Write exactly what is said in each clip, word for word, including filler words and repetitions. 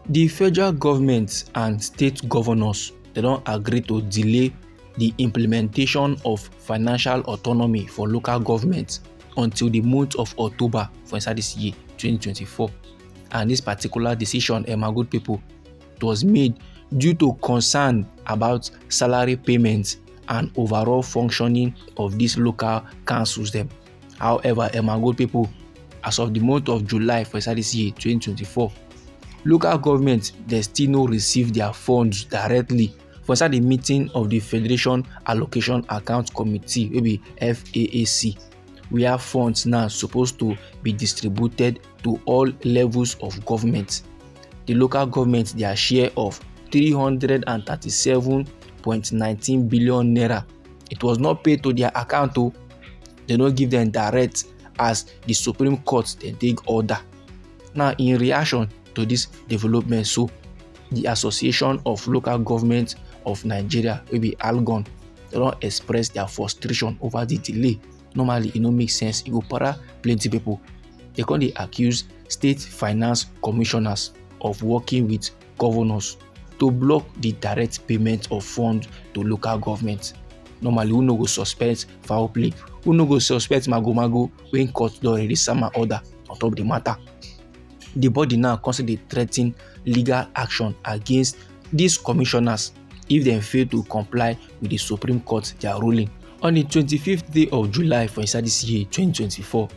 The federal government and state governors, they don agree to delay the implementation of financial autonomy for local government until the month of October for inside this year, twenty twenty-four. And this particular decision, eh, my good people, it was made due to concern about salary payments and overall functioning of these local councils dem. However, eh, my good people, as of the month of July for inside this year, twenty twenty-four, local government, they still no receive their funds directly for inside the meeting of the Federation Allocation Account Committee, wey be F A A C, where funds now supposed to be distributed to all levels of government. The local government, their share of three hundred and thirty-seven point nineteen billion naira, it was not paid to their account o. They no give them direct as the Supreme Court dem take order. Now, in reaction to this development, so the Association of Local Government of Nigeria, wey be ALGON, they don express their frustration over the delay. Normally, e no make sense. E go para plenty people. They come dey accuse state finance commissioners of working with governors to block the direct payment of funds to local government. Normally, who no go suspect foul play? Who no go suspect mago mago when court don already sama order on top the matter? The body now come still dey threaten legal action against these commissioners if dem fail to comply with the Supreme Court their ruling. On the twenty-fifth day of July for inside this year, twenty twenty-four,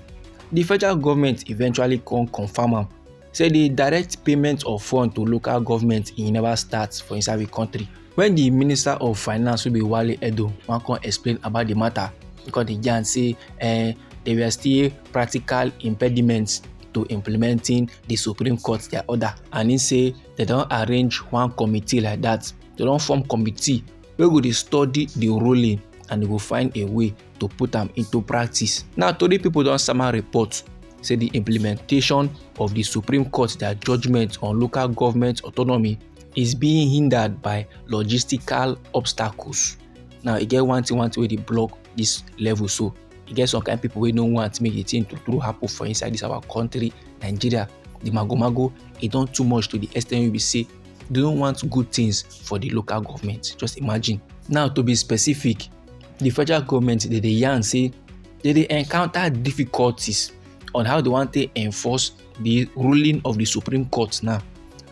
the federal government eventually come confirm am say the direct payment of fund to local government e never start for inside the country. When the Minister of Finance, wey be Wale Eddo, wan come explain about the matter, because the yarn say, eh, there were still practical impediments to implementing the Supreme Court their order, and he say they don arrange one committee like that. They don form committee wey go dey study the ruling and they go find a way to put am into practice. Now, tori people don sama report say the implementation of the Supreme Court their judgment on local government autonomy is being hindered by logistical obstacles. Now, e get one thing, one thing wey dey block this level. So, e get some kind people wey no want make the thing to true happen for inside this our country, Nigeria. The mago mago, e don too much to the extent wey be say they don't want good things for the local government. Just imagine. Now, to be specific, the federal government, they dey yarn say they dey encounter difficulties on how they want to enforce the ruling of the Supreme Court now.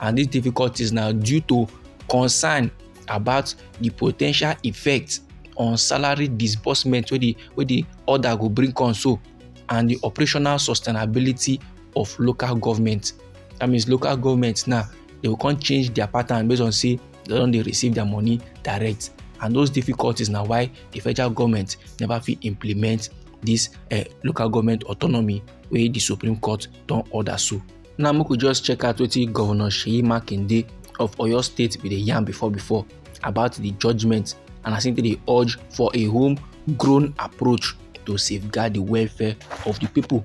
And these difficulties now due to concern about the potential effect on salary disbursement wey the, wey the order go bring come so, and the operational sustainability of local government. That means local government now, they go come change their pattern based on say they don dey receive their money direct. And those difficulties na why the federal government never fit implement this, eh, local government autonomy wey the Supreme Court don order so. Now, make we just check out wetin Governor Seyi Makinde of Oyo State bin dey yarn before before about the judgment, and as he dey urge for a homegrown approach to safeguard the welfare of the people.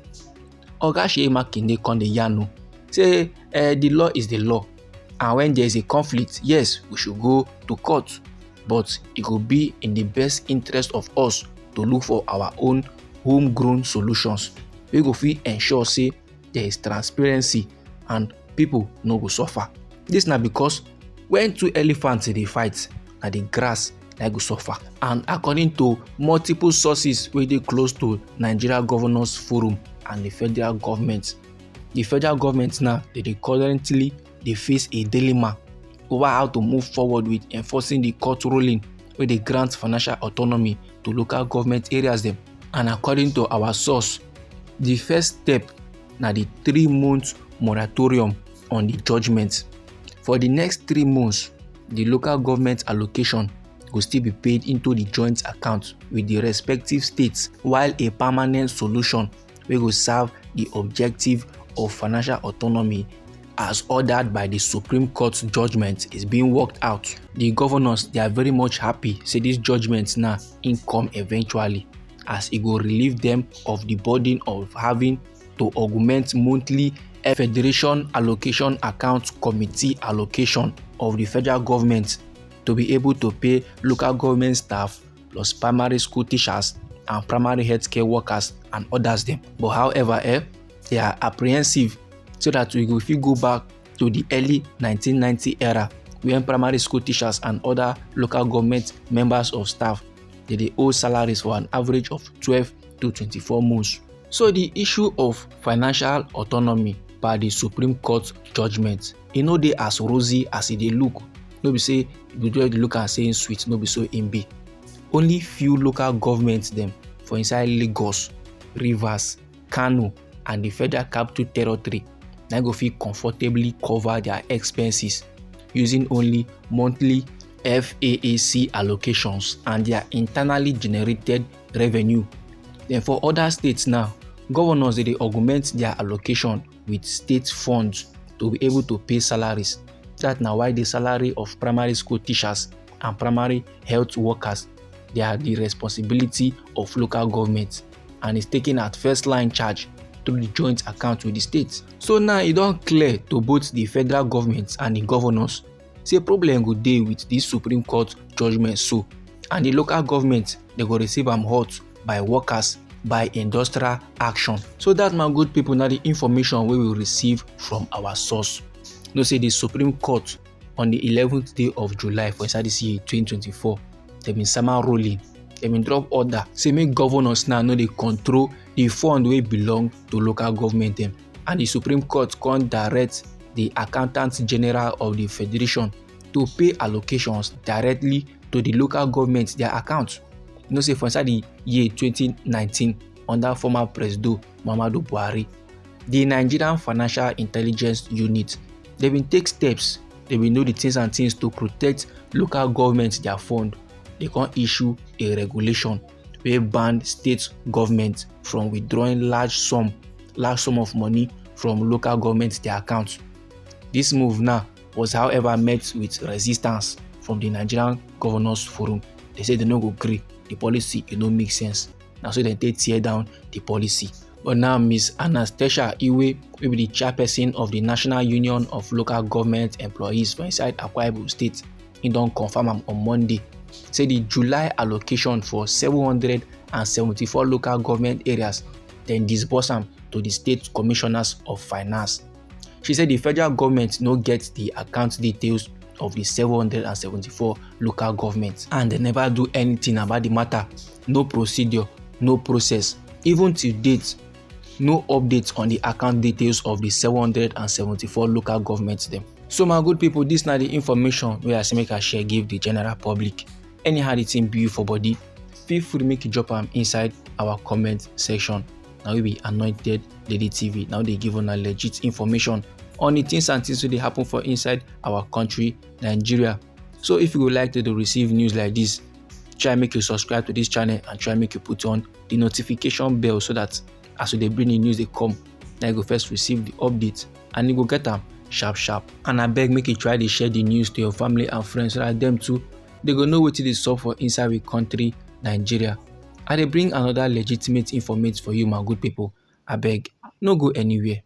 Oga Seyi Makinde come dey yarn o say, eh, the law is the law, and when there is a conflict, yes, we should go to court, but e go be in the best interest of us to look for our own homegrown solutions wey go fit ensure say there is transparency and people no go suffer. This na because when two elephants dey fight, na the grass na go suffer. And according to multiple sources wey dey close to Nigeria Governors Forum and the federal government, the federal government now, they dey currently dey face a dilemma over how to move forward with enforcing the court ruling wey dey grant financial autonomy to local government areas dem. And according to our source, the first step na the three-month moratorium on the judgment. For the next three months, the local government allocation go still be paid into the joint account with the respective states, while a permanent solution wey go serve the objective of financial autonomy as ordered by the Supreme Court judgment is being worked out. The governors, they are very much happy say this judgment now in come eventually, as e go relieve them of the burden of having to augment monthly Federation Allocation Account Committee allocation of the federal government to be able to pay local government staff plus primary school teachers and primary healthcare workers and others dem. But however, eh, they are apprehensive so that we go fit go back to the early nineteen ninety era, when primary school teachers and other local government members of staff, they dey owe salaries for an average of twelve to twenty-four months. So the issue of financial autonomy per the Supreme Court judgment, e no dey as rosy as e dey look. No be say you go just look and say e sweet, no be so e be. Only few local governments dem for inside Lagos, Rivers, Kano, and the Federal Capital Territory na go fit comfortably cover their expenses using only monthly F A A C allocations and their internally generated revenue. Then for other states now, governors dey dey augment their allocation with state funds to be able to pay salaries. That na why the salary of primary school teachers and primary health workers, they are the responsibility of local government and is taken at first line charge through the joint account with the state. So now e don clear to both the federal government and the governors say problem go dey with this Supreme Court judgment so, and the local government, they go receive am hot by workers, by industrial action. So that, my good people, na the information wey we receive from our source. Know say the Supreme Court on the eleventh day of July for inside this year twenty twenty-four, they been sama ruling, they been drop order say make governors now no dey control the fund wey belong to local government dem, and the Supreme Court come direct the Accountant General of the Federation to pay allocations directly to the local government their account. You know say for inside the year twenty nineteen, under former Presido Muhammadu Buhari, the Nigerian Financial Intelligence Unit, they been take steps, they been do the things and things to protect local government their fund. They come issue a regulation wey ban state government from withdrawing large sum, large sum of money from local government their account. This move now was, however, met with resistance from the Nigerian Governors Forum. They say they no go gree. The policy, e no make sense. Na so dem take tear down the policy. But now, Miss Anastasia Iwe, wey be the chairperson of the National Union of Local Government Employees for inside Akwa Ibom State, he don confirm am on Monday. Say the July allocation for seven hundred and seventy-four local government areas, dem disburse am to the state commissioners of finance. She said the federal government no get the account details of the seven hundred and seventy-four local governments, and they never do anything about the matter. No procedure, no process. Even till date, no updates on the account details of the seven hundred and seventy-four local governments dem. So, my good people, this na the information wey I say make I share give the general public. Anyhow the thing be you for body, feel free make you drop am inside our comment section. Now we be Anointed Lady T V. Now they give una legit information on the things and things wey dey happen for inside our country, Nigeria. So if you would like to, to receive news like this, try make you subscribe to this channel and try make you put on the notification bell so that as we dey bring the news dey come, na you go first receive the update and you go get am sharp sharp. And I beg make you try dey share the news to your family and friends so that them too, they go know wetin dey sup for inside we country, Nigeria. I dey bring another legitimate informate for you, my good people. I beg, no go anywhere.